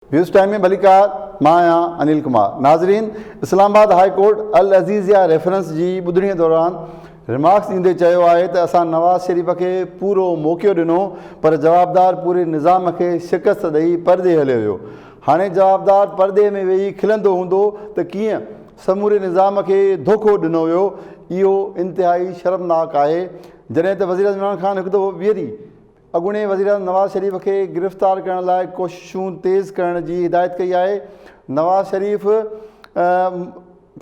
Waves time ۾ ڀليڪار، مان آهيان انيل ڪمار. ناظرين، اسلام آباد هاء ڪورٽ العزيزيه ريفرنس جي ٻڌڻي دوران ريمارڪس ڏيندي چيو آهي ته اسان نواز شريف کي پورو موقعو ڏنو پر جوابدار پوري نظام کي شڪست ڏئي پرڏيهه هليو ويو. هاڻي جوابدار پرڏيهه ۾ ويهي کلندو هوندو ته ڪيئن سموري نظام کي ڌوکو ڏنو ويو، اهو انتهائي شرمناڪ آهي. جڏهن ته وزيراعظم عمران خان هڪ دفعو ٻيهر اڳوڻي وزيراعظم نواز شريف کي گرفتار ڪرڻ لاء ڪوششون تيز ڪرڻ جي هدايت ڪئي آهي، نواز شريف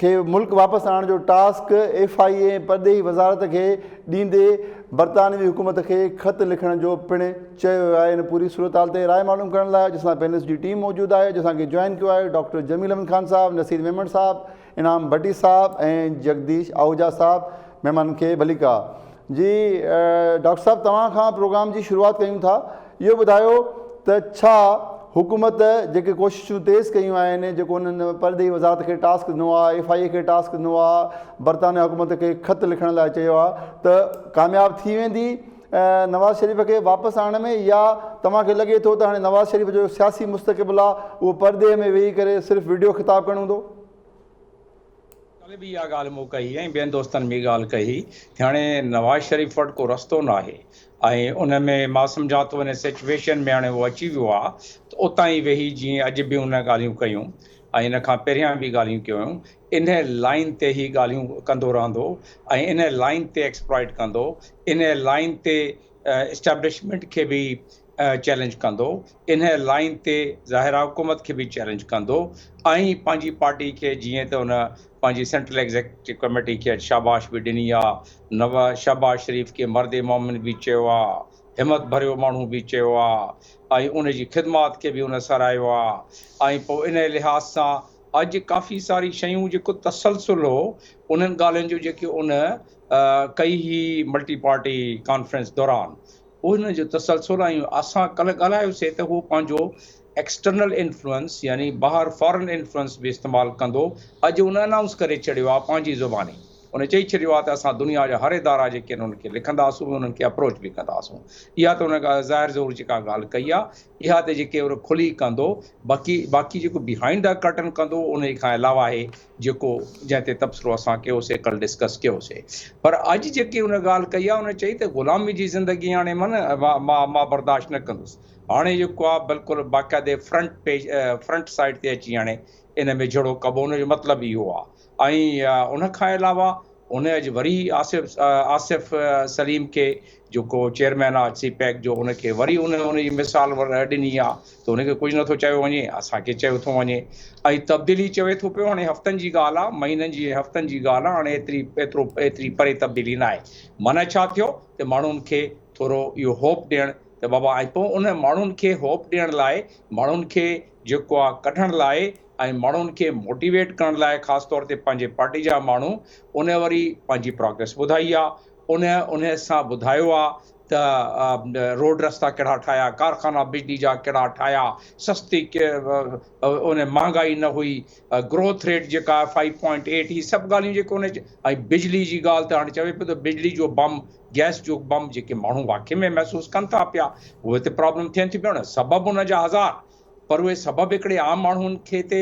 کي ملڪ واپس آڻڻ جو ٽاسڪ ايف I اي ۽ پرڏيهي وزارت کي ڏيندي برطانوي حڪومت کي خط لکڻ جو پڻ چيو ويو آهي. ان پوري صورتحال تي راء معلوم ڪرڻ لاء اڄ اسان پينلسٽ جي ٽيم موجود آهي، اڄ اسان کي جوائن ڪيو آهي ڊاڪٽر جميل احمد خان صاحب، نصير ميمڻ صاحب، انعام ڀٽي صاحب ۽ جگديش آهوجا صاحب. مهمانن کي ڀليڪار. جي ڊاڪٽر صاحب توهان کان پروگرام جي شروعات ڪيون ٿا اهو ٻڌايو ته ڇا حڪومت جيڪي ڪوششون تيز ڪيون آهن جيڪو انهن پرڏيهي وزارت کي ٽاسڪ ڏنو آهي ايف I اي کي ٽاسڪ ڏنو آهي برطانيا حڪومت کي خط لکڻ لاء چيو آهي ته ڪامياب ٿي ويندي نواز شريف کي واپس آڻڻ ۾ يا توهان کي لڳي ٿو ته هاڻي نواز شريف جو سياسي مستقبل آهي اهو پرڏيهه ۾ ويهي ڪري صرف وڊيو خطاب ڪرڻ هوندو. ڪالهه به اها ڳالهه مون ڪئي ۽ ٻين دوستن به ڳالهه ڪئي ته هاڻي نواز شريف وٽ ڪو رستو ناهي ۽ ان ۾ مان سمجهان ٿو ان سچويشن ۾ هاڻي هو اچي ويو آهي ته اتان ئي ويهي جيئن اڄ به هن ڳالهيون ڪيون ۽ ان کان پهريان به ڳالهيون ڪيون ان لائين تي هي ڳالهيون ڪندو رهندو ۽ ان لائين تي ايڪسپلائٽ ڪندو ان لائين تي اسٽيبلشمينٽ کي به چئلينج ڪندو، انهيء لائين تي ظاهر آهي حڪومت کي به چئلينج ڪندو ۽ پنهنجي پارٽي کي جيئن ته ان پنهنجي سينٽرل ايگزيڪٽو ڪميٽي کي اڄ شاباش به ڏني آ، شهباز شريف کي مرد مومن به چيو آ، همت ڀريو ماڻهو به چيو آ ۽ ان جي خدمات کي به ان ساراهيو آ ۽ پوء انهيء لحاظ سان اڄ ڪافي ساري شيون جيڪو تسلسل هو انهن ڳالهين جو جيڪي ان ڪئي هئي ملٽي پارٽي ڪانفرنس دوران ان جو تسلسل ۽ اسان ڪلهه ڳالهايوسي ته هو پنهنجو ايڪسٽرنل انفلوئنس يعني ٻاهر فارن انفلوئنس به استعمال ڪندو. اڄ ان انائونس ڪري ڇڏيو آهي پنهنجي زباني ان چئي ڇڏيو آهي ته اسان دنيا جا هر ادارا جيڪي آهن انهن کي لکنداسون ۽ انهن کي اپروچ به ڪنداسون. اها ته ان ظاهر ظهور جيڪا ڳالهه ڪئي آهي اها ته جيڪي ان کلي ڪندو باقي باقي جيڪو بيهائنڊ the curtain ڪندو ان کان علاوه آهي جيڪو جنهن تي تبصرو اسان ڪيوسي ڪل ڊسڪس ڪيوسي پر اڄ جيڪي ان ڳالهه ڪئي آهي ان چئي ته غلامي جي زندگي هاڻي من مان مان برداشت نه ڪندس هاڻي جيڪو آهي بلڪل باقاعدي فرنٽ پيج فرنٽ سائيڊ تي اچي هاڻي ان ۾ جھڙو ڪبو ان جو مطلب اهو آهي ۽ ان کان علاوه ان اڄ وري آصف آصف سليم کي جيڪو چيئرمين آ سي پيڪ جو ان کي وري ان ان جي مثال ڏني آ ته ان کي ڪجهه نٿو چيو وڃي اسان کي چيو ٿو وڃي ۽ تبديلي چوي ٿو پيو هاڻي هفتن جي ڳالهه آ مهينن جي هفتن جي ڳالهه آ هاڻي ايتري ايترو ايتري پري تبديلي نه آهي معنيٰ ڇا ٿيو ته ماڻهن کي ٿورو اهو هوپ ڏيڻ ته بابا ۽ پوء ان ماڻهن کي هوپ ڏيڻ لاء ماڻهن کي جيڪو آ ڪڍڻ لاء ۽ ماڻهن کي موٽيويٽ ڪرڻ لاء خاص طور تي پنهنجي پارٽي جا ماڻهو ان وري پنهنجي پراگريس ٻڌائي آ ان ان سان ٻڌايو آ ته روڊ رستا ڪهڙا ٺاهيا ڪارخانا بجلي جا ڪهڙا ٺاهيا سستي ان مهانگائي نه هئي گروٿ ريٽ جيڪا فائيو پوائنٽ ايٽ هي سڀ ڳالهيون جيڪو ان ۽ بجلي جي ڳالهه ته هاڻي چوي پيو ته بجلي جو بم گئس جو بم جيڪي ماڻهو واقعي ۾ محسوس ڪن ٿا پيا اهي ته پرابلم ٿين ٿيون پيون سبب ان جا هزار پر اهي سبب هڪڙي عام ماڻهن کي تي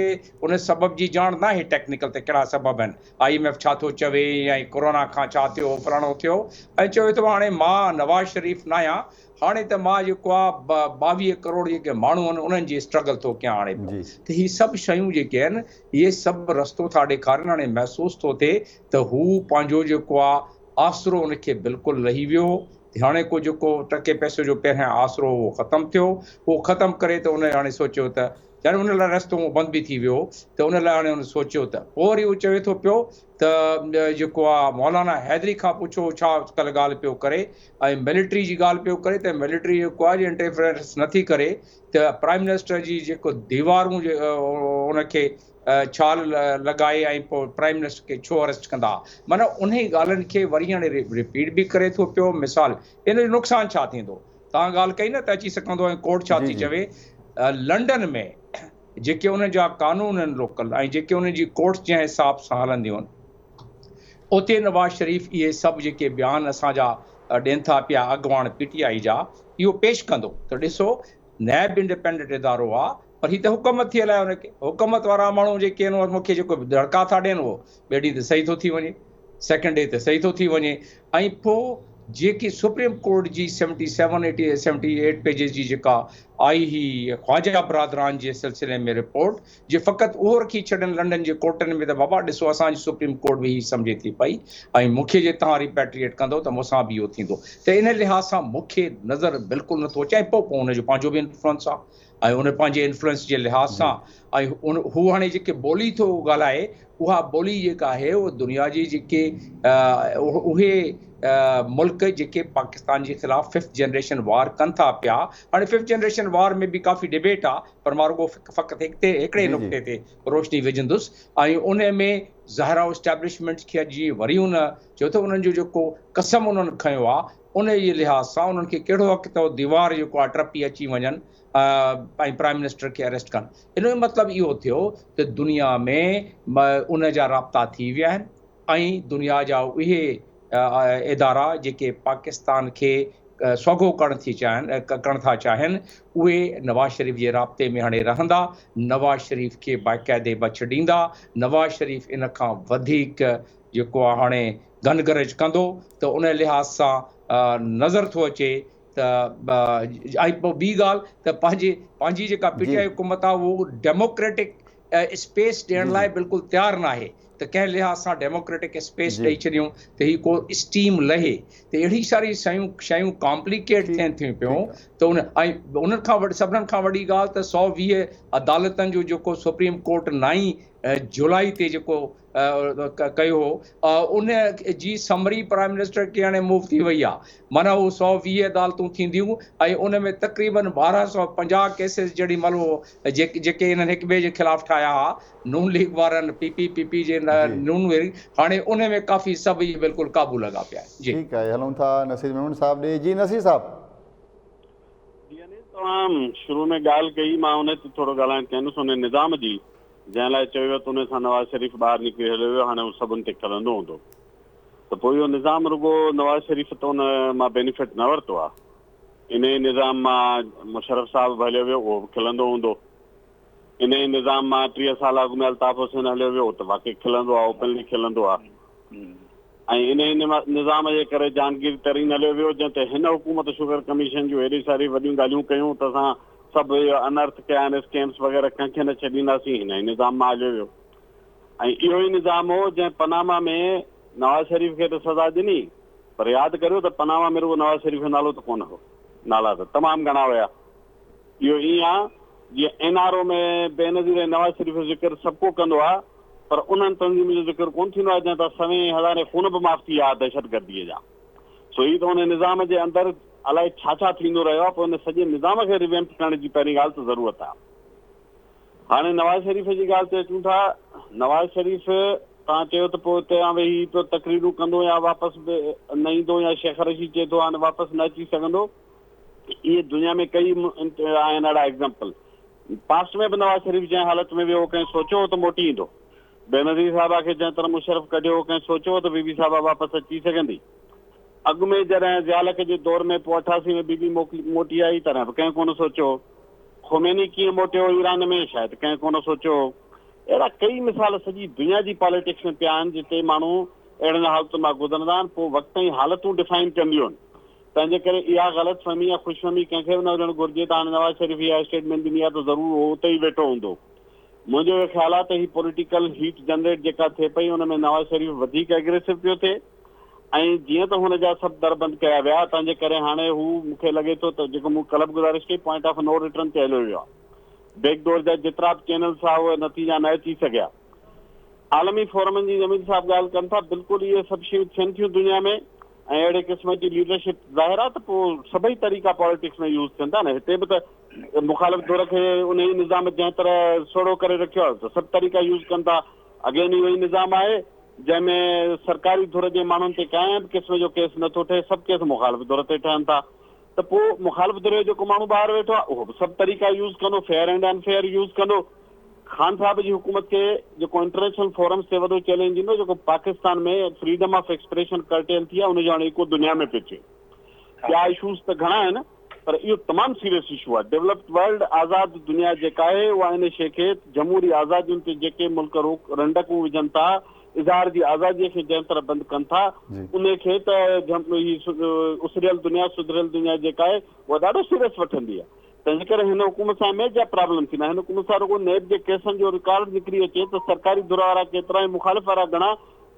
ان سبب جي ڄاڻ ناهي ٽيڪنيڪل ته ڪهڙا سبب آهن I M F ڇا ٿو چوي يا ڪورونا کان ڇا ٿيو فلاڻو ٿيو ۽ چوي ٿو هاڻي مان نواز شريف ناهيان هاڻي ته مان جيڪو آ 22 ڪروڙ جيڪي ماڻهو آهن انهن جي اسٽرگل ٿو ڪيان هاڻي پيو ته هي سڀ شيون جيڪي آهن اهي سڀ رستو ٿا ڏيکارين هاڻي محسوس ٿو ٿئي ته هو پنهنجو جيڪو آ آسرو ان کي بلڪل لهي ويو هو. هاڻي ڪو جيڪو ٽڪي پئسي جو پهريان آسرو هو اهو ختم ٿيو. اهو ختم ڪري ته ان هاڻي سوچيو ته يعني ان لاء رستو هونء بند به ٿي ويو هو ته ان لاء هاڻي هن سوچيو ته پوء وري هو چوي ٿو پيو ته جيڪو آ مولانا حيدري کان پڇو ڇا ڪل ڳالهه پيو ڪري ۽ ملٽري جي ڳالهه پيو ڪري ته ملٽري جيڪو آ جي انٽرفيرنس نٿي ڪري ته پرائم منسٽر جي جيڪو ديوارون ان کي ڇال لڳائي ۽ پوء پرائم منسٽر کي ڇو اريسٽ ڪندا معنيٰ انهي ڳالهين کي وري هاڻي رپيٽ به ڪري ٿو پيو مثال ان جو نقصان ڇا ٿيندو توهان ڳالهه ڪئي نه ته اچي سگهندو ۽ ڪورٽ ڇا ٿي چوي لنڊن ۾ جيڪي انهن جا قانون آهن لوڪل ۽ جيڪي انهن جي ڪورٽس جنهن حساب سان هلنديون آهن اتي نواز شريف اهي سڀ جيڪي بيان اسان جا ڏين ٿا پيا اڳواڻ پي ٽي آئي جا اهو پيش ڪندو ته ڏسو نيب انڊيپينڊنٽ ادارو آ پر هي ته حڪومت ٿي هلائي ان کي حڪومت وارا ماڻهو جيڪي آهن مون کي جيڪو دڙڪا ٿا ڏين اهو ٻئي ڏينهن تي صحيح ٿو ٿي وڃي سيڪنڊ ڊي تي صحيح ٿو ٿي وڃي ۽ پوء جيڪي سپريم ڪورٽ جي seventy seven eighty seventy eight pages جي جيڪا آئي هئي خواجه برادران جي سلسلي ۾ رپورٽ جي فقط اهو رکي ڇڏن لنڊن جي ڪورٽن ۾ ته بابا ڏسو اسان جي سپريم ڪورٽ به هي سمجهي ٿي پئي ۽ مون کي جي توهان ريپيٽريٽ ڪندو ته مون سان به اهو ٿيندو ته ان لحاظ سان مون کي نظر بلڪل نٿو اچي ۽ پوء پوء ان جو پنهنجو به انفلوئنس آهي ۽ ان پنهنجي انفلوئنس جي لحاظ سان ۽ ان هو هاڻي جيڪي ٻولي ٿو ڳالهائي اها ٻولي جيڪا آهي اها دنيا جي جيڪي اهي ملڪ جيڪي پاڪستان جي خلاف ففٿ جنريشن وار ڪن ٿا پيا هاڻي ففٿ جنريشن وار ۾ به ڪافي ڊبيٽ آهي پر مان رڳو فقط هڪ تي هڪڙي نقطي تي روشني وجهندس ۽ ان ۾ ظاهر آهي اسٽيبلشمينٽ کي اڄ جي وري ان چيو ته انهن جو جيڪو قسم انهن کنيو آهي ان جي لحاظ سان انهن کي ڪهڙو حق ته ديوار جيڪو آهي ٽپي اچي وڃن ۽ پرائم منسٽر کي اريسٽ ڪن. ان جو مطلب اهو ٿيو ته دنيا ۾ ان جا رابطا ٿي ويا آهن ۽ دنيا جا اهي ادارا جيڪي پاڪستان کي سوگهو ڪرڻ ٿي چاهين ڪرڻ ٿا چاهين اهي نواز شريف جي رابطي ۾ هاڻي رهندا، نواز شريف کي باقاعدي بڇ ڏيندا، نواز شريف ان کان وڌيڪ جيڪو آهي هاڻي گن گرج ڪندو ته ان لحاظ سان نظر ٿو اچي ته ۽ پوء ٻي ڳالهه ته پنهنجي پنهنجي جيڪا پي ٽي آء حڪومت آهي اهو ڊيموڪريٽڪ اسپيس ڏيڻ لاء بلڪل تيار ناهي ته ڪنهن لحاظ سان ڊيموڪريٽڪ اسپيس ڏئي ڇڏيون ته هي ڪو اسٽيم لهي ته اهڙي ساري شيون شيون ڪامپليڪيٽ ٿين ٿيون پيون ته ان ۽ انهن کان وڏي سڀنن کان وڏي ڳالهه ته 120 عدالتن جو جيڪو سپريم ڪورٽ 9 جولائي تي جيڪو ڪيو هو ان جي سمري پرائم منسٽر کي هاڻي موو ٿي وئي آهي معنيٰ هو 120 عدالتون ٿينديون ۽ ان ۾ تقريبن 1250 ڪيسز جهڙي مهل هو جيڪي انهن هڪ ٻئي جي خلاف ٺاهيا ها نون ليگ وارن پي پي پي پي جي نون ليگ هاڻي ان ۾ ڪافي سڀ اهي بلڪل قابو لڳا پيا آهن جي. ٺيڪ آهي هلون ٿا نصير ميمڻ صاحب ڏي جي نصير صاحب. جي انيس توهان شروع ۾ ڳالهه ڪئي مان ان تي ٿورو ڳالهائڻ چاهيندس ان نظام جي جنهن لاء چيو ويو ته ان سان نواز شريف ٻاهر نڪري هليو ويو هاڻي هو سڀن تي کلندو هوندو ته پوء اهو نظام رڳو نواز شريف ته ان مان بينيفٽ نه ورتو آهي انهي نظام مان مشرف صاحب به هليو ويو اهو به کلندو هوندو انهي نظام مان 30 سال اڳ ۾ الطاف حسين هليو ويو اهو ته واقعي کلندو آهي اوپنلي کلندو آهي ۽ انهيء نظام جي ڪري جهانگير ترين هليو ويو، جنهن تي هن حڪومت شگر ڪميشن جون ايڏي ساري وڏيون ڳالهيون ڪيون ته اسان سڀ اهي انرٿ ڪيا آهن، اسڪيمس وغيره ڪنهن کي نه ڇڏينداسين، هن ئي نظام مان هليو ويو ۽ اهو ئي نظام هو جنهن پناما ۾ نواز شريف کي ته سزا ڏني پر ياد ڪريو ته پناما ۾ رڳو نواز شريف جو نالو ته ڪونه هو، نالا ته تمام گهڻا هيا. اهو ائين آ جيئن N R O ۾ Benazir ۽ Nawaz Sharif جو ذڪر سڀ ڪو ڪندو آ پر انهن تنظيمن جو ذڪر ڪونه ٿيندو آ جنهن تان سوين هزارين خون به معاف ٿي ويا دهشتگردي جا. سو هي ته ان نظام جي اندر الائي ڇا ڇا ٿيندو رهيو آ پوء ان سڄي نظام کي ريويمپ ڪرڻ جي پهرين ڳالهه ته ضرورت آ. هاڻي نواز شريف جي ڳالهه تي اچون ٿا. نواز شريف توهان چيو ته پوء اتي ويهي پيو تقريرون ڪندو يا واپس به نه ايندو يا شيخ رشيد چئي ٿو هاڻي واپس نه اچي سگهندو. اهي دنيا ۾ ڪئي آهن اهڙا ايگزامپل. پاسٽ ۾ به نواز شريف جنهن حالت ۾ ويو هو ڪنهن سوچيو هو ته موٽي ايندو. بينظير صاحبه کي جنهن طرح مشرف ڪڍيو هو ڪنهن سوچيو هو ته بي بي صاحبه واپس اچي سگهندي. اڳ ۾ جڏهن ضياء الحق جي دور ۾ پوء 88 ۾ بي بي موٽي آئي تڏهن به ڪنهن ڪونه سوچيو هو. خميني ڪيئن موٽيو هو ايران ۾ شايد ڪنهن ڪونه سوچيو هو. اهڙا ڪئي مثال سڄي دنيا جي پاليٽڪس ۾ پيا آهن جتي ماڻهو اهڙن حالتن مان گذرندا آهن پوء وقت ۽ حالتون ڊفائن ڪنديون آهن. تنهن جي ڪري اها غلط فهمي يا خوش فهمي ڪنهن کي به نه هجڻ گهرجي ته هاڻي نواز شريف اها اسٽيٽمينٽ ڏني آهي ته ضرور اهو اتي ئي ويٺو هوندو. منهنجو اهو خيال آهي ته هي پوليٽيڪل هيٽ جنريٽ جيڪا ٿئي پئي ان ۾ نواز شريف وڌيڪ ايگريسو پيو ٿئي ۽ جيئن ته هن جا سڀ در بند ڪيا ويا تنهن جي ڪري هاڻي هو مون کي لڳي ٿو ته جيڪو مون ڪلهه به گذارش ڪئي پوائنٽ آف نو ريٽرن تي هليو ويو آهي. بيڪ ڊور جا جيترا به چينلز هئا اهي نتيجا نه اچي سگهيا. عالمي فورمن جي جميل صاحب ڳالهه ڪن ٿا بلڪل اهي سڀ شيون ٿين ٿيون دنيا ۾ ۽ اهڙي قسم جي ليڊرشپ ظاهر آهي ته پوء سڀئي طريقا پاليٽڪس ۾ يوز ٿين ٿا نه هتي به ته مخالف ڌر کي انهي نظام جنهن طرح سوڙهو ڪري رکيو آهي ته سڀ طريقا يوز ڪن ٿا اگين اهو ئي نظام آهي جنهن ۾ سرڪاري ڌر جي ماڻهن تي ڪنهن به قسم جو ڪيس نٿو ٺهي سڀ ڪيس مخالف ڌر تي ٺهن ٿا ته پوء مخالف ڌر جو جيڪو ماڻهو ٻاهر ويٺو آهي اهو به سڀ طريقا يوز ڪندو fair and in fair use ڪندو خان صاحب جي حڪومت کي جيڪو انٽرنيشنل فورمز تي وڏو چئلينج ايندو جيڪو Pakistan ۾ freedom of expression curtail ٿي آهي ان جو هاڻي ايڪو دنيا ۾ پيو ٿئي. ٻيا اشوز ته گهڻا آهن پر اهو تمام سيريس اشو آهي. ڊولپڊ ورلڊ، آزاد دنيا جيڪا آهي اها ان شيء کي جمهوري آزادين تي جيڪي ملڪ روڪ رنڊڪون وجهن ٿا، اظهار جي آزاديء کي جنهن طرح بند ڪن ٿا، انهي کي ته هي اسريل دنيا، سڌريل دنيا جيڪا آهي اها ڏاڍو سيريس وٺندي آهي. تنهنجي ڪري هن حڪومت سان ميجر پرابلم ٿيندا. هن حڪومت سان رڳو نيب جي ڪيسن جو رڪارڊ نڪري اچي ته سرڪاري ڌر وارا ڪيترا ۽ مخالف وارا گهڻا،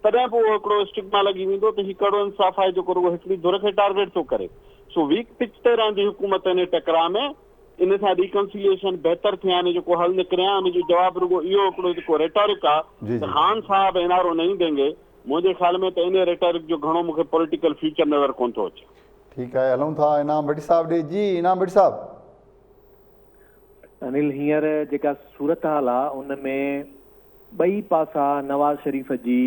تڏهن به اهو هڪڙو اسٽگما لڳي ويندو ته هي ڪهڙو انصاف آهي جيڪو رڳو هڪڙي ڌر کي ٽارگيٽ ٿو ڪري. سو ويڪ پچ تي رهندي حڪومت انهي ٽڪراء ۾، ان سان ريڪنسيليئيشن بهتر ٿئي ها ان جو ڪو حل نڪري ها، ان جو جواب رڳو اهو هڪڙو جيڪو ريٽارڪ آ ته خان صاحب اين آر او نهين دينگي، منهنجي خيال ۾ ته انهي ريٽارڪ جو گهڻو مون کي پوليٽيڪل فيوچر نظر ڪونه ٿو اچي. ٺيڪ آهي هلون ٿا انعام ڀٽي صاحب ڏي جي انعام ڀٽي صاحب. انيل هينئر جيڪا صورتحال آ ان ۾ ٻئي پاسا نواز شريف جي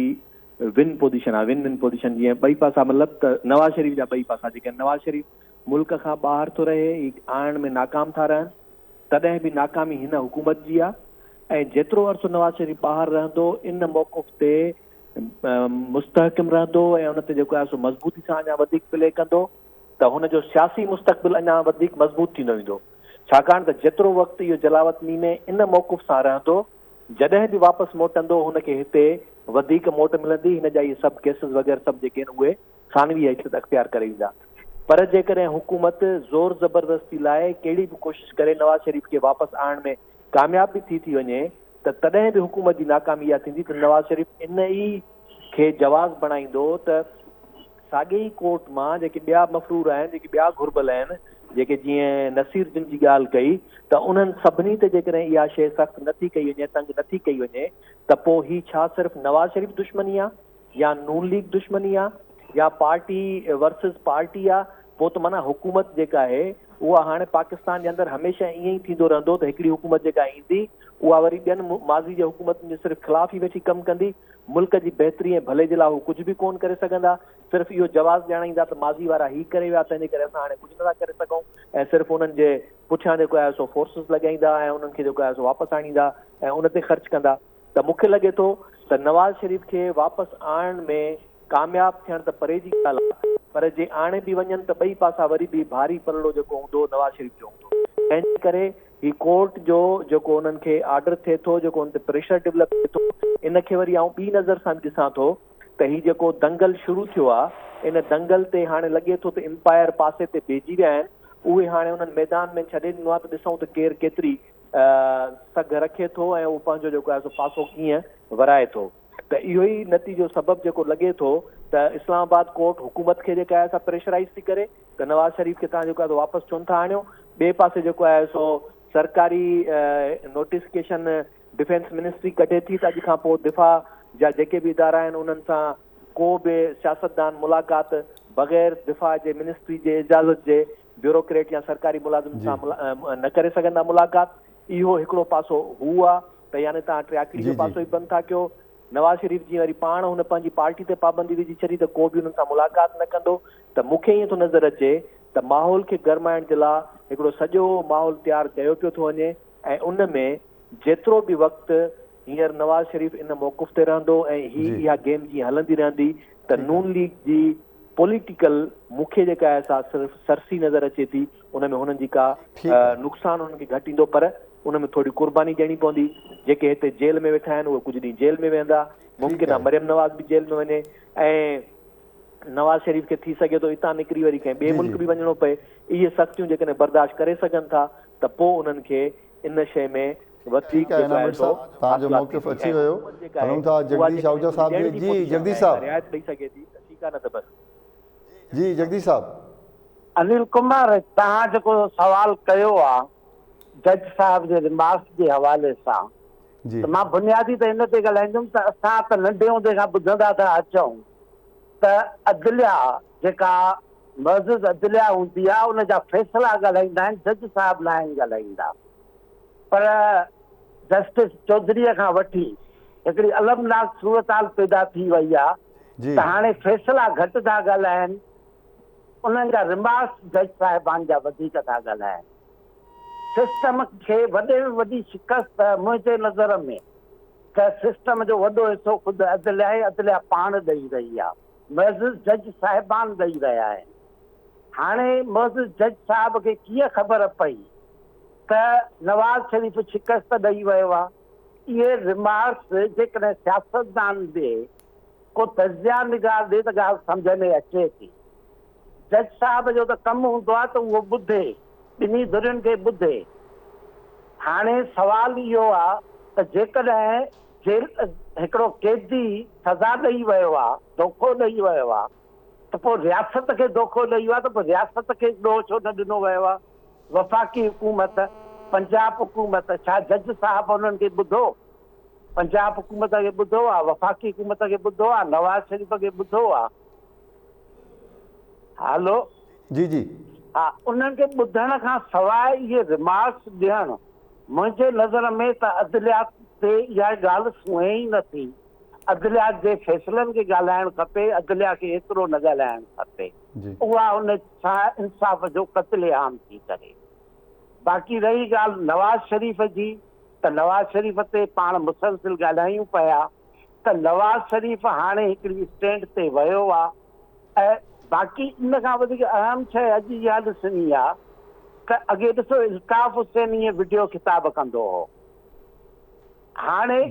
ون پوزيشن آ ون ون پوزيشن جيئن ٻئي پاسا مطلب ته نواز شريف جا ٻئي پاسا جيڪي نواز شريف ملڪ کان ٻاهر ٿو رهي هي آڻڻ ۾ ناڪام ٿا رهن تڏهن به ناڪامي هن حڪومت جي آ ۽ جيترو عرصو نواز شريف ٻاهر رهندو ان موقف تي مستحڪم رهندو ۽ ان تي جيڪو آهي سو مضبوطي سان اڃا وڌيڪ پلي ڪندو ته هن جو سياسي مستقبل اڃا وڌيڪ مضبوط ٿيندو ويندو ڇاڪاڻ ته جيترو وقت اهو جلاوطني ۾ ان موقف سان رهندو جڏهن به واپس موٽندو هن کي هتي وڌيڪ موٽ ملندي، هن جا اهي سڀ ڪيسز وغيره سڀ جيڪي آهن اهي ثانوي حيثيت اختيار ڪري ويندا. پر جيڪڏهن حڪومت زور زبردستي لاء ڪهڙي به ڪوشش ڪري نواز شريف کي واپس آڻڻ ۾ ڪامياب به ٿي ٿي وڃي ته تڏهن به حڪومت جي ناڪامي اها ٿيندي ته نواز شريف ان ئي کي جواز بڻائيندو ته ساڳي ئي ڪورٽ مان جيڪي ٻيا مفرور آهن، جيڪي ٻيا گهربل آهن، جيڪي جيئن نصير جن جي ڳالهه ڪئي ته انهن سڀني تي جيڪڏهن اها شيء سخت نه ٿي ڪئي وڃي، تنگ نه ٿي ڪئي وڃي ته پوء هي ڇا صرف نواز شريف دشمني آ يا نون ليگ دشمني آ يا پارٽي ورسز پارٽي آ؟ پوء ته معنيٰ حڪومت جيڪا آهي اها هاڻي پاڪستان جي اندر هميشه ائين ئي ٿيندو رهندو ته هڪڙي حڪومت جيڪا ايندي اها وري ٻين ماضي جي حڪومتن جي صرف خلاف ئي ويٺي ڪم ڪندي. ملڪ جي بهتري ۽ ڀلي جي لاء هو ڪجهه به ڪونه ڪري سگهندا، صرف اهو جواز ڄاڻائيندا ته ماضي وارا هي ڪري ويا تنهن جي ڪري اسان هاڻي ڪجهه نٿا ڪري سگهون ۽ صرف انهن جي پٺيان جيڪو آهي سو فورسز لڳائيندا ۽ انهن کي جيڪو آهي سو واپس آڻيندا ۽ ان تي خرچ ڪندا ته مون کي لڳي ٿو ته نواز شريف کي واپس آڻڻ ۾ ڪامياب ٿيڻ ته پري جي ڳالهه آهي پر جي آڻي به وڃن ته ٻئي پاسا وري به ڀاري پلڙو جيڪو هوندو نواز شريف جو هوندو تنهن جي ڪري هي ڪورٽ جو جيڪو انهن کي آرڊر ٿئي ٿو، جيڪو ان تي پريشر ڊولپ ٿئي ٿو، ان کي وري آئون ٻي نظر سان به ڏسان ٿو ته هي جيڪو دنگل شروع ٿيو آ، ان دنگل تي هاڻي لڳي ٿو ته امپائر پاسي تي بيهجي ويا آهن، اهي هاڻي انهن ميدان ۾ ڇڏي ڏنو آ ته ڏسون ته ڪير ڪيتري سگهه رکي ٿو ۽ اهو پنهنجو جيڪو آهي سو پاسو ڪيئن ورائي ٿو ته اهو ئي نتيجو سبب جيڪو لڳي ٿو ته اسلام آباد ڪورٽ حڪومت کي جيڪا آهي سا پريشرائيز ٿي ڪري ته نواز شريف کي توهان جيڪو آهي سو واپس ڇو نٿا آڻيو؟ ٻئي پاسي جيڪو آهي سو سرڪاري نوٽيفڪيشن ڊفينس منسٽري ڪڍي ٿي ته اڄ کان پوء دفاع جا جيڪي به ادارا آهن انهن سان ڪو به سياستدان ملاقات بغير دفاع جي منسٽري جي اجازت جي بيوروڪريٽ يا سرڪاري ملازم سان نه ڪري سگهندا ملاقات. اهو هڪڙو پاسو هو آ ته يعني توهان ٽياڪڙي جو پاسو ئي بند ٿا ڪيو. نواز شريف جيئن وري پاڻ هن پنهنجي پارٽي تي پابندي وجهي ڇڏي ته ڪو به انهن سان ملاقات نه ڪندو ته مون کي ائين ٿو نظر اچي ته ماحول کي گرمائڻ جي لا هڪڙو سڄو ماحول تيار ڪيو پيو ٿو وڃي ۽ ان ۾ جيترو به وقت هينئر نواز شريف ان موقف تي رهندو ۽ هي اها گيم جيئن هلندي رهندي ته نون ليگ جي پوليٽيڪل مون کي جيڪا آهي سا صرف سرسي نظر اچي ٿي ان ۾ هنن جي ڪا نقصان هنن کي گهٽ ايندو پر ان ۾ ٿوري قرباني ڏيڻي پوندي جيڪي هتي جيل ۾ ويٺا آهن اهي ڪجهه ڏينهن جيل ۾ ويهندا ممڪن آهي مريم نواز به جيل ۾ وڃي ۽ نواز شريف کي ٿي سگهي ٿو اتان نڪري وري ڪنهن ٻئي ملڪ به وڃڻو پئي اهي سختيون جيڪڏهن برداشت ڪري سگهن ٿا ته پوء انهن کي ان شيء ۾ وڌيڪ ٺيڪ آهي جيڪو انعام آهي ڀٽ سو صاحب توهان جو حاصلات موقف ٿيندي اچي ۽ ويو حڪومت جيڪا آهي هلون ٿا اها جگديش جيڪڏهن آهوجا ڪجهه صاحب ڏيڻ ڏي جي جي پوزيشن ۾ جگديش آهي ته صاحب. رعايت ڏئي سگهي ٿي ته ٺيڪ آهي نه ته بس. جي جگديش صاحب. انيل ڪمار توهان جيڪو سوال ڪيو آ جج صاحب جي رمارڪس جي حوالي سان جي. ته مان بنيادي ته ان تي ڳالهائيندم ته اسان ته ننڍي هوندي کان ٻڌندا ٿا اچون ته عدليا جيڪا معزز عدليا هوندي آ ان جا فيصلا ڳالهائيندا آهن جج صاحب ناهن ڳالهائيندا. پر جسٽس چوڌريء کان وٺي هڪڙي المناڪ صورتحال پيدا ٿي وئي آهي ته هاڻي فيصلا گهٽ ٿا ڳالهائن، انهن جا رمارڪس جج صاحبان جا وڌيڪ ٿا ڳالهائن. سسٽم کي وڏي ۾ وڏي شڪست منهنجي نظر ۾ ته سسٽم جو وڏو حصو خود عدليا ۽ عدليا پاڻ ڏئي رهي آهي، معزز جج صاحبان ڏئي رهيا آهن. هاڻي معزز جج صاحب کي ڪيئن خبر پئي ته نواز شريف شڪست ڏئي ويو آ؟ اهي رمارڪس جيڪڏهن سياستدان ڏي، ڪو تجزيه نگار ڏي ته ڳالهه سمجهه ۾ اچي ٿي. جج صاحب جو ته ڪم هوندو آ ته اهو ٻڌي، ٻنهي ڌرين کي ٻڌي. هاڻي سوال اهو آ ته جيڪڏهن جيل هڪڙو قيدي سزا ڏئي ويو آ، دوکو ڏئي ويو آ ته پوء رياست کي دوکو ڏئي ويو آ ته پوء رياست کي ڏوهه ڇو نه ڏنو ويو آ؟ وفاقي حڪومت، پنجاب حڪومت، ڇا جج صاحب انهن کي ٻڌو؟ پنجاب حڪومت کي ٻڌو آ، وفاقي حڪومت کي ٻڌو آ، نواز شريف کي ٻڌو آ؟ هلو. جي جي. ها انهن کي ٻڌڻ کان سواء اهي رمارڪس ڏيڻ منهنجي نظر ۾ ته عدليا تي اها ڳالهه سونهين ئي نه ٿي. عدليا جي فيصلن کي ڳالهائڻ کپي، عدليا کي ايترو نه ڳالهائڻ کپي. اها ان سان انصاف جو قتل عام ٿي ڪري. باقي رهي ڳالهه نواز شريف جي ته نواز شريف تي پاڻ مسلسل ڳالهايون پيا ته نواز شريف هاڻي هڪڙي اسٽينڊ تي ويو آ ۽ باقي ان کان وڌيڪ اهم شيء اڄ اها ڏسڻي آ ته اڳي ڏسو الطاف حسين ائين وڊيو خطاب ڪندو هو هاڻي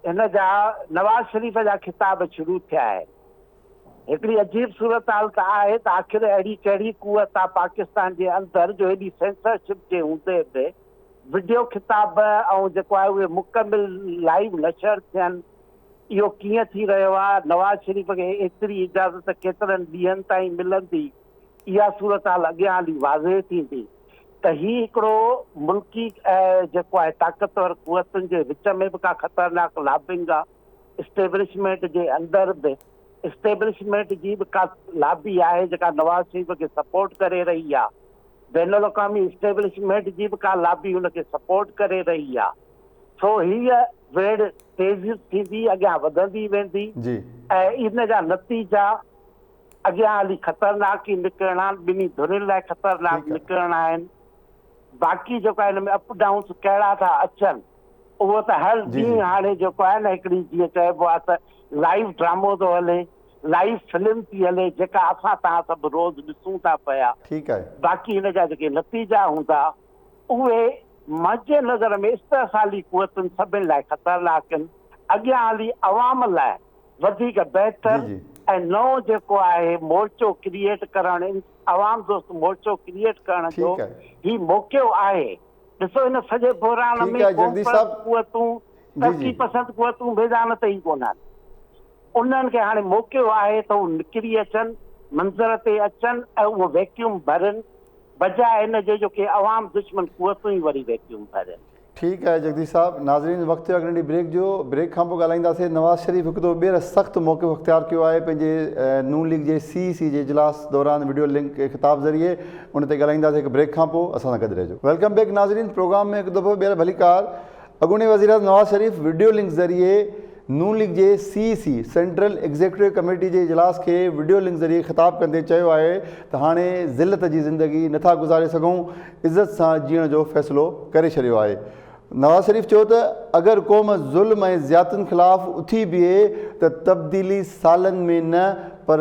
هن جا نواز شريف جا خطاب شروع ٿيا آهن. هڪڙي عجيب صورتحال ته آهي ته آخر اهڙي ڪهڙي قوت آ پاڪستان جي اندر جو ايڏي سينسرشپ جي هوندي به وڊيو خطاب ۽ جيڪو آهي اهي مڪمل لائيو نشر ٿين اهو ڪيئن ٿي رهيو آ نواز شريف کي ايتري اجازت ڪيترن ڏينهن تائين ملندي اها صورتحال اڳيان هلي واضح ٿيندي ته هي هڪڙو ملڪي جيڪو آهي طاقتور قوتن جي وچ ۾ به ڪا خطرناڪ لابنگ آ اسٽيبلشمينٽ جي اندر به اسٽيبلشمينٽ جي به ڪا لابي آهي جيڪا نواز شريف کي سپورٽ ڪري رهي آ بين الاقوامي اسٽيبلشمينٽ جي به ڪا لابي هن کي سپورٽ ڪري رهي آ سو هيء ويڙهه تيز ٿيندي اڳيان وڌندي ويندي ۽ ان جا نتيجا اڳيان هلي خطرناڪ ئي نڪرڻا آهن ٻنهي ڌرين لاء خطرناڪ نڪرڻا آهن باقي جيڪو آهي هن ۾ اپ ڊائونس ڪهڙا ٿا اچن اهو ته هر ڏينهن هاڻي جيڪو آهي نه هڪڙي جيئن چئبو آهي ته لائيو ڊرامو ٿو هلي لائيو فلم ٿي هلي جيڪا اسان توهان سڀ روز ڏسون ٿا پيا. ٺيڪ آهي. باقي هن جا جيڪي نتيجا هوندا اهي منهنجي نظر ۾ استحصالي قوتن سڀن لاء خطرناڪ آهن اڳيان هلي عوام لاء وڌيڪ بهتر ۽ نئون جيڪو آهي مورچو ڪريئيٽ ڪرڻ عوام دوست مورچو ڪريئيٽ ڪرڻ جو هي موقعو آهي. ڏسو هن سڄي بحران ۾ قومپرست قوتون، ترقي پسند قوتون ميدان تي ئي ڪونهن. انهن کي هاڻي موقعو آهي ته هو نڪري اچن، منظر تي اچن ۽ اهو ويڪيوم ڀرين، بجاء ان جي جو ڪي عوام دشمن قوتون ئي وري ويڪيوم ڀرين. ٺيڪ آهي جگديش صاحب. ناظرين وقت ٿيو آهي هڪ ننڍي بريڪ جو، بريڪ کان پوء ڳالهائينداسين. نواز شريف هڪ دفعو ٻيهر سخت موقف اختيار ڪيو آهي پنهنجي نون ليگ جي سي اي سي جي اجلاس دوران وڊيو لنڪ خطاب ذريعي ان تي ڳالهائينداسين هڪ بريڪ کان پوء اسان سان گڏ رهجو. Welcome back ناظرين پروگرام ۾ هڪ دفعو ٻيهر ڀليڪار اڳوڻي وزيراعظم نواز شريف وڊيو لنڪ ذريعي نون ليگ جي C E C central executive committee جي اجلاس کي وڊيو لنڪ ذريعي خطاب ڪندي چيو آهي ته هاڻي ذلت جي زندگي نٿا گذاري سگهون عزت سان جيئڻ جو فيصلو ڪري ڇڏيو آهي نواز شريف چيو ته اگر قوم ظلم ۽ زيادتين خلاف اٿي بيهي ته تبديلي سالن ۾ نه پر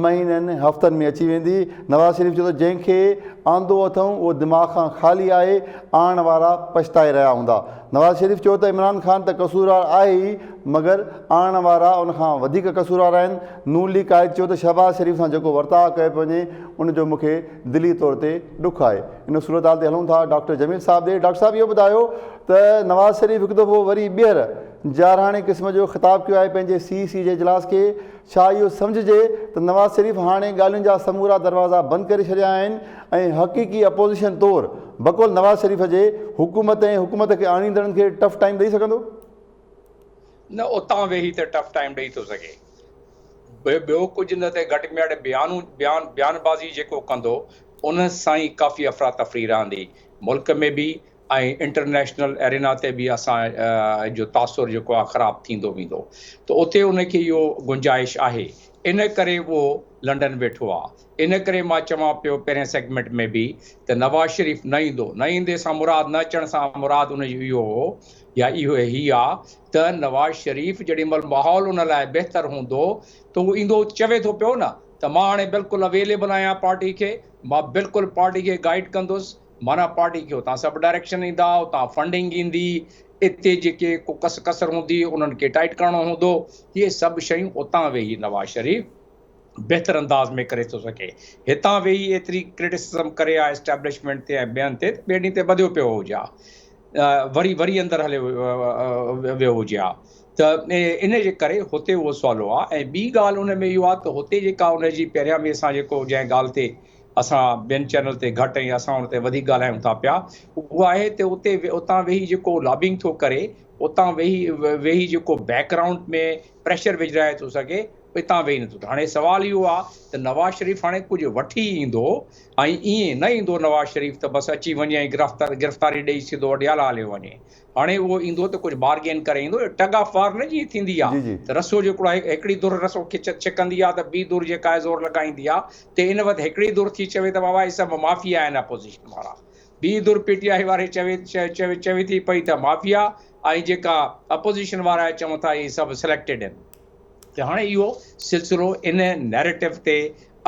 مهينن هفتن ۾ اچي ويندي. نواز شريف چيو ته جنهن کي آندو اٿئون اهو دماغ کان خالي آهي، آڻڻ وارا پڇتائي رهيا هوندا. نواز شريف چيو ته عمران خان ته قصوروار آهي ئي مگر آڻڻ وارا ان کان وڌيڪ قصوروار آهن. نون ليگ قائد چيو ته شهباز شريف سان جيڪو ورتاء ڪيو پيو وڃي ان جو مون کي دلي طور تي ڏک آهي. ان صورتحال تي هلون ٿا ڊاڪٽر جميل صاحب ڏي. ڊاڪٽر صاحب اهو ٻڌايو ته نواز شريف هڪ دفعو وري ٻيهر جارحاڻي قسم جو خطاب ڪيو آهي پنهنجي سي اي سي جي اجلاس کي، ڇا اهو سمجهجي ته نواز شريف هاڻي ڳالهين جا سمورا دروازا بند ڪري ڇڏيا آهن ۽ حقيقي اپوزيشن طور بقول نواز شريف جي حڪومت ۽ حڪومت کي آڻيندڙن کي ٽف ٽائيم ڏئي سگهندو؟ نه اتان ويهي ته ٽف ٽائيم ڏئي ٿو سگهي. ٻيو ڪجهه نه ته گهٽ ۾ گهٽ بيانون بيان بيان بازي جيڪو ڪندو ان سان ئي ڪافي افراتفري رهندي ملڪ ۾ به ۽ انٽرنيشنل ارينا تي به اسان جو تاثر جيڪو آهي خراب ٿيندو ويندو ته اتي ان کي اهو گنجائش آهي ان ڪري اهو لنڊن ويٺو آهي ان ڪري مان چوان پيو پهرين سيگمينٽ ۾ به ته نواز شريف نه ايندو نه ايندي سان مراد نه اچڻ سان مراد ان جو اهو هو يا اهو هي آ ته نواز شريف جيڏي مهل ماحول ان لاء بهتر هوندو ته هو ايندو چوي ٿو پيو نه. ته مان هاڻي بلڪل اويليبل آهيان پارٽي کي، مان بلڪل پارٽي کي گائيڊ ڪندس، معنيٰ پارٽي کي اتان سڀ ڊائريڪشن ايندا، اتان فنڊنگ ايندي، اتي جيڪي ڪو ڪس ڪسر هوندي انهن کي ٽائيٽ ڪرڻو هوندو، اهي سڀ شيون اتان ويهي نواز شريف بهتر انداز ۾ ڪري ٿو سگهي. هتان ويهي ايتري ڪرٽيسزم ڪري ها اسٽيبلشمينٽ تي ۽ ٻين تي ته ٻئي ڏينهن تي ٻڌيو پيو هجي ها، وري وري اندر هليو ويو هجي ها ته ان جي ڪري هتي اهو سوالو آهي ۽ ٻي ڳالهه ان ۾ اهو آهي ته هتي جيڪا ان جي پهريان به اسان جيڪو جنهن ڳالهه تي اسان ٻين چينل تي گهٽ ۽ اسان ان تي وڌيڪ ڳالهايون ٿا پيا اهو آهي ته اتي اتان ويهي جيڪو لابنگ ٿو ڪري اتان ويهي ويهي جيڪو بيڪ گرائونڊ ۾ پريشر وجهرائي ٿو سگهي اتان ويهي نٿو هاڻي سوال اهو آهي ته نواز شريف هاڻي ڪجهه وٺي ايندو ۽ ائين نه ايندو نواز شريف ته بس اچي وڃي ۽ گرفتار گرفتاري ڏئي سڌو اڊيالا هليو وڃي هاڻي اهو ايندو ته ڪجهه بارگين ڪري ايندو ٽگ آف وار نه جيئن ٿيندي آهي ته رسو جيڪو آهي هڪڙي ڌر رسو کي ڇڪندي آهي ته ٻي ڌر جيڪا آهي زور لڳائيندي آهي ته ان وقت هڪڙي ڌر ٿي چوي ته بابا هي سڀ مافيا آهن اپوزيشن وارا ٻي ڌر پي ٽي آء واري چوي چوي چوي ٿي پئي ته مافيا ۽ جيڪا اپوزيشن وارا چون ٿا هي سڀ سليڪٽيڊ آهن ته هاڻي اهو سلسلو ان نيريٽو تي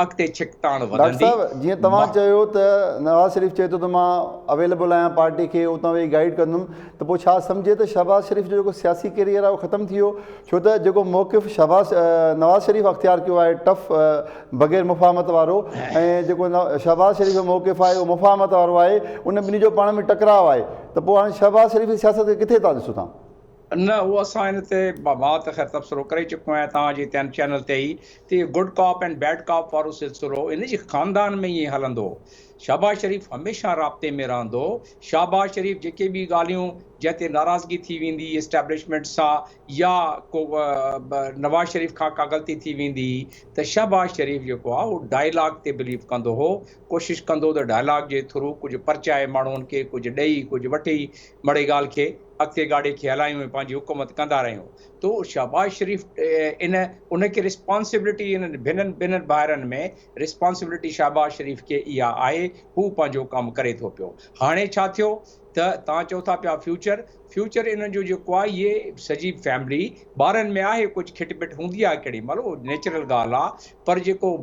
اڳتي ڇڪتاڻ ڊاڪٽر وڌندي. صاحب جيئن توهان چيو ته نواز شريف چئي ٿو ته مان اويليبل آهيان پارٽي کي اتان ويهي گائيڊ ڪندم ته پوء ڇا سمجهي ته شهباز شريف جو جيڪو سياسي ڪيريئر آهي اهو ختم ٿي ويو ڇو ته جيڪو موقف شهباز نواز شريف اختيار ڪيو آهي ٽف بغير مفاهمت وارو ۽ جيڪو شهباز شريف جو موقف آهي اهو مفاهمت وارو آهي ان ٻنهي جو پاڻ ۾ ٽڪراء آهي ته پوء هاڻي شهباز شريف جي سياست کي ڪٿي ٿا ڏسو توهان؟ نه اهو اسان ان تي مان ته خير تبصرو ڪري چڪو آهيان توهان جي تين چينل تي ئي ته اهو good cop and bad cop وارو سلسلو ان جي خاندان ۾ ائين هلندو شهباز شريف هميشه رابطي ۾ رهندو شهباز شريف جيڪي به ڳالهيون جنهن تي ناراضگي ٿي ويندي اسٽيبلشمينٽ سان يا ڪو نواز شريف کان ڪا غلطي ٿي ويندي ته شهباز شريف جيڪو آهي اهو ڊائلاگ تي بليو ڪندو هو ڪوشش ڪندو ته ڊائلاگ جي ٿرو ڪجهه پرچائي ماڻهن کي ڪجهه ڏئي ڪجهه وٺي مڙئي ڳالهه کي اڳتي گاڏي کي هلايون ۽ پنهنجي حڪومت ڪندا رهيون تو شهباز شريف ان ان کي ريسپانسبلٽي انهن ڀنن ٻنهن ڀائرن ۾ ريسپانسبلٽي شهباز شريف کي اها آهي هو پنهنجو ڪم ڪري ٿو پيو هاڻي ڇا ٿيو ته توهان چئو ٿا پيا فيوچر فيوچر انهن جو جيڪو آهي اهي سڄي فيملي ٻارن ۾ آهي ڪجهه کٽ پٽ هوندي آهي ڪهڙي مهل اهو نيچرل ڳالهه آهي پر جيڪو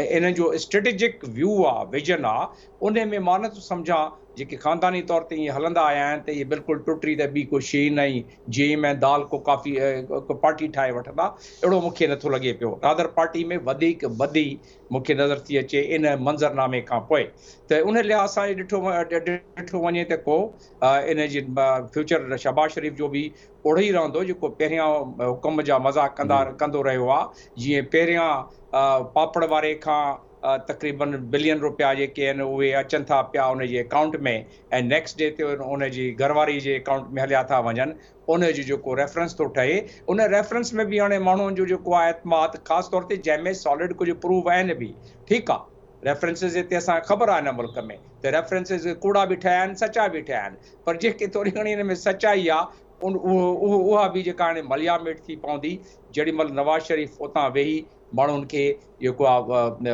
انهن جو اسٽريٽجڪ ويو آهي ويزن آهي ان ۾ مان نٿو سمجهان جيڪي خانداني طور تي ائين هلندا آيا آهن ته اهي بلڪل ٽٽي ته ٻي ڪو شيء نه ئي جيم ۽ دال ڪو ڪافي ڪو پارٽي ٺاهي وٺندا اهڙو مون کي نٿو لڳي پيو رادر پارٽي ۾ وڌيڪ ٻڌي مون کي نظر ٿي اچي ان منظرنامي کان پوء ته ان لحاظ سان ڏٺو ڏٺو وڃي ته ڪو ان جي فيوچر شهباز شريف جو به اهڙو ئي رهندو جيڪو پهريان حڪم جا مزا ڪندا ڪندو رهيو آهي جيئن پهريان پاپڙ واري کان تقريبن بلين روپيا جيڪي آهن اهي اچن ٿا پيا ان جي اڪائونٽ ۾ ۽ نيڪسٽ ڊي تي ان جي گهر واري جي اڪائونٽ ۾ هليا ٿا وڃن ان جو جيڪو ريفرنس ٿو ٺهي ان ريفرنس ۾ به هاڻي ماڻهن جو جيڪو آهي اعتماد خاص طور تي جنهن ۾ سالڊ ڪجهه پروف آهن به ٺيڪ آهي ريفرنسز هتي اسان کي خبر آهي هن ملڪ ۾ ته ريفرنسز ڪوڙا به ٺهيا آهن سچا به ٺهيا آهن پر جيڪي ٿوري گهڻي ان ۾ سچائي آهي ان اهو اها به جيڪا هاڻي ملياميٽ ٿي پوندي جيڏي مهل نواز شريف اتان ويهي ماڻهن کي جيڪو آ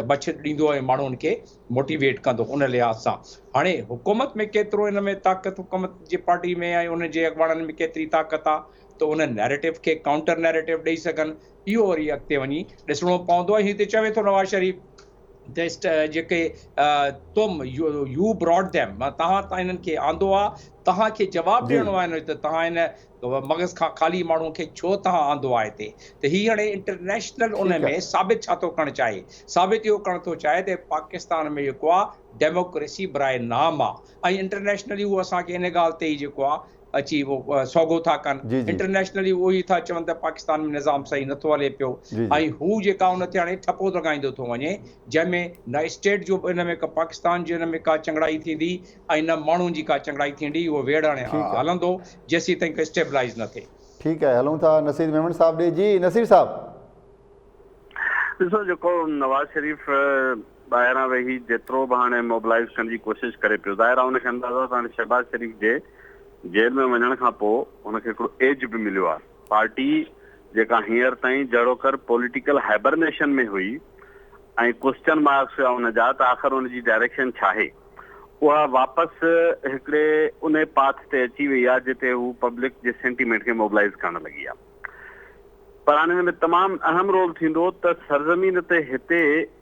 بڇ ڏيندو ۽ ماڻهن کي موٽيويٽ ڪندو ان لحاظ سان هاڻي حڪومت ۾ ڪيترو ان ۾ طاقت حڪومت جي پارٽي ۾ ۽ ان جي اڳواڻن ۾ ڪيتري طاقت آ ته ان نيريٽو کي ڪائونٽر نيريٽو ڏئي سگهن اهو وري اڳتي وڃي ڏسڻو پوندو ۽ هتي چوي ٿو نواز شريف ته جيڪي تم يو براڊ ديم توهان انهن کي آندو آ توهان کي جواب ڏيڻو آهي ته توهان ان مغز کان خالي ماڻهو کي ڇو توهان آندو آهي هتي ته هي هاڻي انٽرنيشنل ان ۾ ثابت ڇا ٿو ڪرڻ چاهي ثابت اهو ڪرڻ ٿو چاهي ته پاڪستان ۾ جيڪو آهي ڊيموڪريسي براء نام آهي ۽ انٽرنيشنلي هو اسان کي ان ڳالهه تي ئي جيڪو آهي اچي اهو سوگهو ٿا ڪن انٽرنيشنلي اهو ئي ٿا چون ته پاڪستان ۾ نظام صحيح نٿو هلي پيو ۽ هو جيڪا ان تي هاڻي ٺپو لڳائيندو ٿو وڃي جنهن ۾ نه اسٽيٽ جو ان ۾ پاڪستان جي ان ۾ ڪا چڱڙائي ٿيندي ۽ نه ماڻهن جي ڪا چڱڙائي ٿيندي اهو ويڙهه هاڻي هلندو جيسين تائين اسٽيبلائيز نه ٿئي. ٺيڪ آهي هلون ٿا نصير ميمڻ صاحب ڏي جي نصير صاحب. ڏسو جيڪو نواز شريف ٻاهران ويهي جيترو به هاڻي موبلائيز ڪرڻ جي ڪوشش ڪري پيو ظاهر آهي ان کي اندازو آهي ته هاڻي شهباز شريف جي جيل ۾ وڃڻ کان پوء هن کي هڪڙو ايج به مليو آهي پارٽي جيڪا هينئر تائين جهڙوڪر پوليٽيڪل هائبرنيشن ۾ هئي ۽ ڪوسچن مارڪس هيا ان جا ته آخر ان جي ڊائريڪشن ڇاهي اها واپس هڪڙي انهي پاٿ تي اچي وئي آهي جتي هو پبلڪ جي سينٽيمينٽ کي موبلائيز ڪرڻ لڳي آهي پر هاڻي ان ۾ تمام اهم رول ٿيندو ته سرزمين تي هتي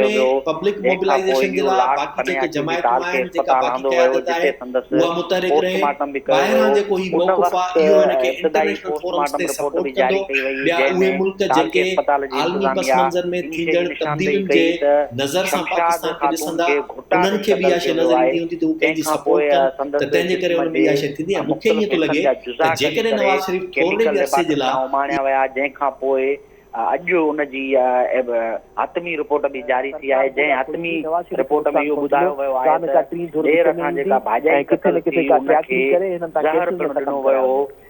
ڪيو ۾ ويو پبلڪ جنهن کان پوء موبلائيزيشن جي اهو لاء لاش باقي جيڪي پني جماعتون اسپتال کي آهن جيڪا اسپتال باقي آندو ويو قيادت جتي آهي سندس اها متحرڪ پوسٽ رهي مارٽم به ڪيو ٻاهران ويو جيڪو هي ان موقف وقت آهي اهو هن کي ابتدائي انٽرنيشنل پوسٽ فورمز مارٽم تي رپورٽ سپورٽ به جاري ڪندو ڪئي وئي ٻيا جنهن اهي ۾ ملڪ تعلقي جيڪي اسپتال جي عالمي پس انتظاميا منظر ۾ ان شيء ٿيندڙ جي نشاندهي تبديلين ڪئي جي ته نظر سان شمشاد پاڪستان کي خاتون ڏسندا کي گهٽا انهن ڏئي کي به قتل اها شيء ڪيو ويو نظر آهي ايندي هوندي ته هو جنهن پنهنجي کان پوء سپورٽ ڪن ته سندس تنهن جي ڪري جسم ان ۾ جي اها شيء ٿيندي ۽ مون کي ائين مختلف ٿو حصن لڳي جا ته جزا ڪڍي جيڪڏهن ڪري نواز شريف ٿورڙي ڪيميڪل به عرصي جي ليبارٽري لاء ڏانهن اماڻيا ويا جنهن کان پوء اڄ ان جي حتمي رپورٽ به جاري ٿي سرڪار آهي جنهن گوڏا حتمي کوڙيندي، نواز شريف کي رپورٽ ۾ نقصان اهو پهچندو، ٻڌايو ويو ڪا آهي نه ته ڪا ٽين ڌر ڏير وچ ۾ کان ايندي جيڪا ۽ ڀاڄائي ڪٿي قتل نه ٿي ڪٿي ڪا ان کي ٽياڪڙي ڪري هنن تان زهر ڪيسز پڻ نه ڏنو ختم ويو ڪرايا هو وڃن.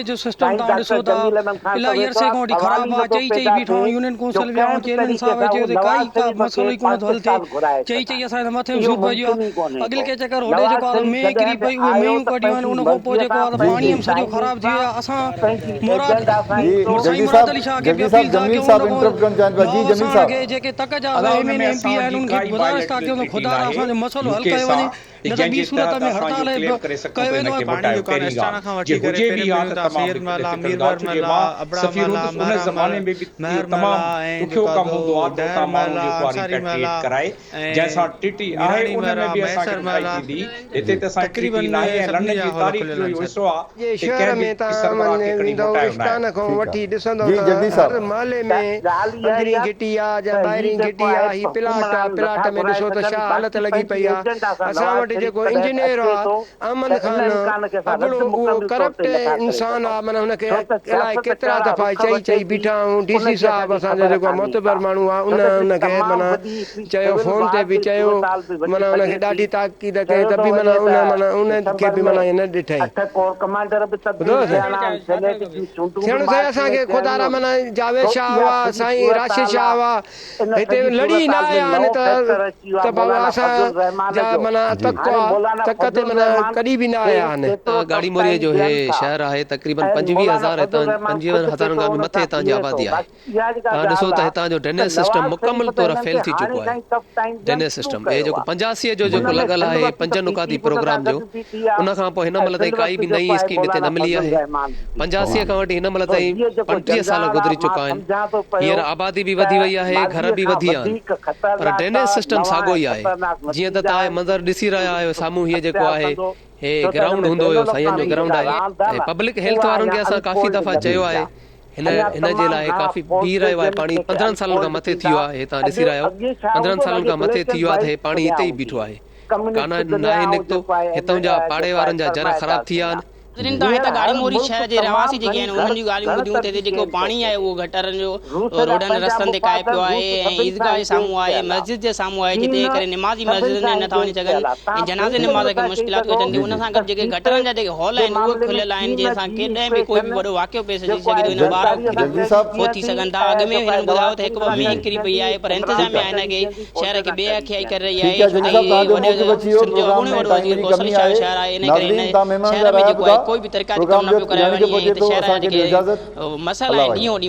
ڊرينيج جو سسٽم سائين توهان ڏسو ڊاڪٽر ٿا جميل احمد خان ته الاهي ويٺو عرصي آ کان وٺي سوال خراب ئي آ نٿو چئي چئي پيدا بيٺو آهيون ٿئي يونين جو ڪونسل ويا ڪنهن آهيون به چيئرمين طريقي صاحب سان چيو هو ته ڪائي نواز ڪا شريف مسئلو کي ئي ڪونه ٿو حل ٿئي پاڪستان گهرائي چئي سگهان چئي اسان جي مٿي ۾ اهو سور پئجي ويو ممڪن ئي آ ڪونهي اڳلي ڪو ڪي چڪر هوڏي نواز جيڪو آ ته شريف مينهن ڪري جڏهن به پئي اهي آيو مينهون ته ڪڍيون آهن پنهنجي ان کان پوء مرضيء جيڪو آ سان ته جي پاڻي جي پنهنجي هم سڄو ٽائمنگ خراب ٿي سان ويو آ اسان پنهنجي مراد ايجنڊا سان جي ايندو سائين جگديش مراد صاحب علي شاهه کي به جگديش صاحب اپيل ٿا جميل ڪيون صاحب ان کان انٽرپٽ ڪرڻ چاهين پيا جي نواب جميل وساڻ صاحب کي جيڪي تڪ جا ادا ايم ان اين ۾ ايم پي اسان آهن جي انهن کي ڪائي گذارش ٿا بائليٽرل ڪيون ته ٽريٽي خدا را ناهي اسان جو مسئلو يو حل ڪي ڪيو سان وڃي ته نه ته جنهن ٻي جي صورت تحت ۾ اسان اهو هڙتال ڪليم ڪري سگهون ڪيو ته هن ويندو کي ۽ پاڻي موٽايو دڪان پهرين اسٽانا ڳالهه کان جي وٺي ڪري هجي پهرين به ها مليون ته ٿا تمام سيد هڪ محلا ڊفيڪلٽ ميربر ڳالهه ڇو جي محلا مان ابڙا سفير محلا هوندس ان مهرا زماني محلا ۾ به اهو مهر تمام محلا ۽ ڏکيو جيڪو ڪم هوندو آ آهي ته ڊهر اتان ماڻهو محلا جيڪو آهي انصاري ريپيٽريٽ محلا ڪرائي جنهن ۽ سان ٽريٽي آهي ميراڻي ان ۾ محلا به اسان کي مهيسر ڏکائي محلا ٿيندي هتي جي ته اسان جي ٽريٽي تقريبن ناهي ۽ سڀني لنڊن جا جي هال تاريخ کليل جو آهن اهو سر. حصو آهي جي ته شهر ڪنهن ۾ به توهان سربراهه کي کڻي ويندؤ موٽايو اسٽان ناهي کان ٺيڪ وٺي آ ڏسندؤ جي ته جگديش هر صاحب محلي ته ۾ ڳالهه اها ئي اندرين آهي گهٽي آ جا ته هي ٻاهرين جيڪو گهٽي آ آهي هي پلاٽ آ حڪمران پلاٽ نٿا ۾ گهرائي ڏسو ته سگهن ڇا حالت باقي لڳي پنهنجي پئي آ ايجنڊا سان اسان نواز وٽ شريف جيڪو ڪڏهن به انجنيئر اچي آ ٿو احمد ته ان خان امڪان کي اسان ابڙو رد اهو مڪمل طور ڪرپٽ تي نٿا ڪري انسان آ سگهون معنيٰ هن کي ڇو ته الائي سياست ڪيترا ڪهڙا دفعا رخ چئي وٺي چئي ٿي بيٺا آهيون ڊي ان سي جي صاحب اسان کي اسان جو خبر جيڪو ڪانهي ڪا معتبر ماڻهو آ ڇو ان ته هڪڙي ان کي تمام معنيٰ وڏي هڪڙي چيو سول فون تي وار به جي چيو صورتحال به وڃي معنيٰ ان سگهي کي ٿي ڏاڍي تاڪيد ڪئي چيو ته ٿو به وڃي معنيٰ ته ان معنيٰ ان کي ڊسمبر به ۾ معنيٰ ائين نه ڏٺائين 8 ڪور ڪمانڊر به ٻڌو تبديل سائين ٿيڻا آهن سينيٽ جون چونڊون به ٿيڻ سائين مارچ اسان ۾ کي خدا را ٿيڻيون آهن معنيٰ جاويد سو شاهه اها هئا سڄي سائين راشد صورتحال شاهه آ هئا ان هتي سڄي لڙي نه صورتحال ۾ آيا آهن نئون ته فيڪٽر اچي ويو ته آهي بابا مولانا اسان فضل الرحمان جا جو معنيٰ جي تڪ نڪتو آ تڪ تي معنيٰ ڪڏهن به نه آيا آهن. ڳاڙهي موريء جو هي شهر آهي تقريبن 25 هزار هتان 25 هزارن کان به مٿي هتان جي آبادي آهي. توهان ڏسو ته هتان جو ڊرينيج سسٽم مڪمل طور فيل ٿي چڪو آهي. ڊرينيج سسٽم هي جيڪو 85 جو جيڪو لڳل آهي پنج نقاطي پروگرام جو ان کان پوء هن مهل تائين ڪائي به نئين اسڪيم هتي نه ملي آهي. 85 کان وٺي هن مهل تائين 35 سال گذري چڪا آهن. هينئر آبادي به وڌي وئي آهي، گهر به وڌي ويا آهن پر ڊرينيج سسٽم ساڳيو ئي آهي. جيئن ته توهان هي منظر ڏسي رهيا آهيو سامهون هيء جيڪو آهي هي گرائونڊ هوندو هيو سائين جو گرائونڊ آهي ۽ پبلڪ هيلٿ وارن کي اسان ڪافي دفعا چيو آهي هن هن جي لاء ڪافي بيهي رهيو آهي پاڻي 15 سالن کان مٿي ٿي ويو آهي هي توهان ڏسي رهيا آهيو 15 سالن کان مٿي ٿي ويو آهي ته هي پاڻي هتي ئي بيٺو آهي ڪانه ناهي نڪتو هتان جا پاڙي وارن جا جر خراب ٿي ويا آهن. ناظرين توهان هت ڳاڙهي موري شهر جي رهواسي جيڪي آهن انهن جون ڳالهيون ٻڌيون ته هتي جيڪو پاڻي آهي اهو گٽرن جو روڊن رستن تي ڪاهي پيو آهي ۽ عيدگاهه جي سامهون آهي مسجد جي سامهون آهي جتي ڪري نمازي مسجدن ۾ نٿا وڃي سگهن ۽ جنازي نماز کي مشڪلاتون اچن ٿيون ان سان گڏ جيڪي گٽرن جا جيڪي هول آهن اهي به کليل آهن جنهن سان ڪڏهن به ڪوئي به وڏو واقعو پيش اچي سگهي ٿو ان ٻار فوت ٿي سگهن ٿا اڳ ۾ هنن ٻڌايو ته هڪ ٻه مينهن ڪري پئي آهي پر انتظاميا هن کي شهر کي بي اکيائي ڪري رهي آهي ڇو ته هي وڏو سنڌ جو اڳوڻو وڏو وزير ڪوثر شاهه جو شهر آهي ان ڪري هن شهر ۾ جيڪو آهي ڪوئي به ترقياتي ڪم نه پيو ڪرايو وڃي ۽ هتي شهر جا جيڪي مسئلا آهن ڏينهون ڏينهن.